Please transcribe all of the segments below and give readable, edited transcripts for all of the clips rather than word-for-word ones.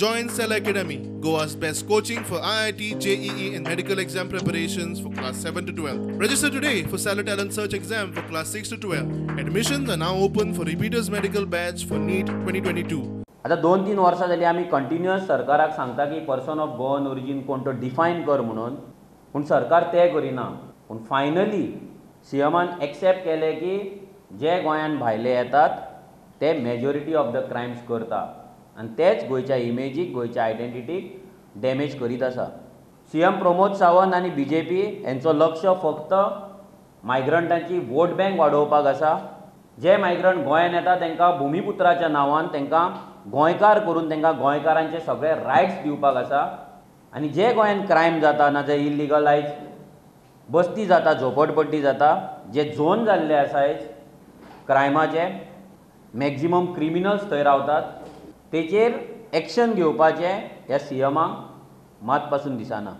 Join Cell Academy, Goa's best coaching for IIT, JEE and medical exam preparations for class 7 to 12. Register today for Stellar Talent Search exam for class 6 to 12. Admissions are now open for repeaters medical batch for NEET 2022. आतां 2-3 वर्सां जालीं आमी continuous सरकाराक सांगता की person of Goan origin कोण तो define कर म्हणून, पूण सरकार तें करिना. पूण फायनली सीएमान एक्सेप्ट केलें की जे गोंयान भायले येतात ते मेजॉरिटी ऑफ the crimes करता आनी तेच गोंयच्या इमेजीक, गोंयच्या आयडेंटिटीक डॅमेज करीत आसा. सीएम प्रमोद सावंत आनी बीजेपी हेंचो लक्ष फक्त मायग्रंटांची वोट बँक वाडोवपाक आसा. जे मायग्रंट गोंयान येता तांकां भुमिपुत्राच्या नांवान तांकां गोंयकार करून तांकां गोंयकारांचे सगळे रायट्स दिवपाक आसा. आनी जे गोंयान क्रायम जाता, ना जे इलिगल आयज बस्ती जाता, झोपडपट्टी जाता, जे झोन जाल्ले आसा आयज क्रायमाचे, मॅक्झिमम क्रिमिनल्स थंय रावतात, तेचेर एक्शन घेवपाचें ह्या सीएमाक मात पासून दिसना.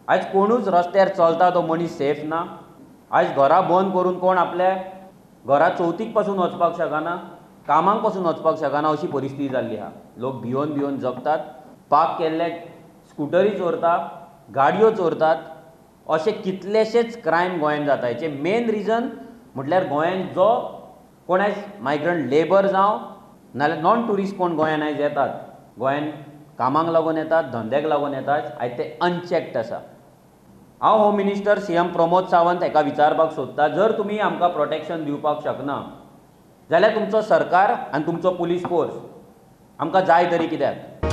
आयज कोणूच रस्त्यार चलता तो मनीस सेफ ना. आयज घरां बंद करून कोण आपल्या घरा चवथीक पासून वचपाक शकना, कामाक पासून वचपाक शकना अशी परिस्थिती जाल्ली आहा. लोक भियोन भियोन जगतात, पार्क केल्ले स्कुटरी चोरता, गाडयो चोरतात, अशे कितलेशेच क्रायम गोंयान जाता. हेचें मेन रिजन म्हटल्यार गोंयान जो कोण आयज मायग्रंट लेबर जावं नाल्यार नॉन ट्युरिस्ट कोण गोंयान आयज येतात, गोंयान कामाक लागून येतात, धंद्याक लागून येतात, आयज ते अनचॅक्ड आसा. हांव home minister CM Pramod Sawant हेका विचारपाक सोदता, जर तुमी आमकां प्रोटेक्शन दिवपाक शकना जाल्यार तुमचो सरकार आनी तुमचो पुलीस फोर्स आमकां जाय तरी कित्याक?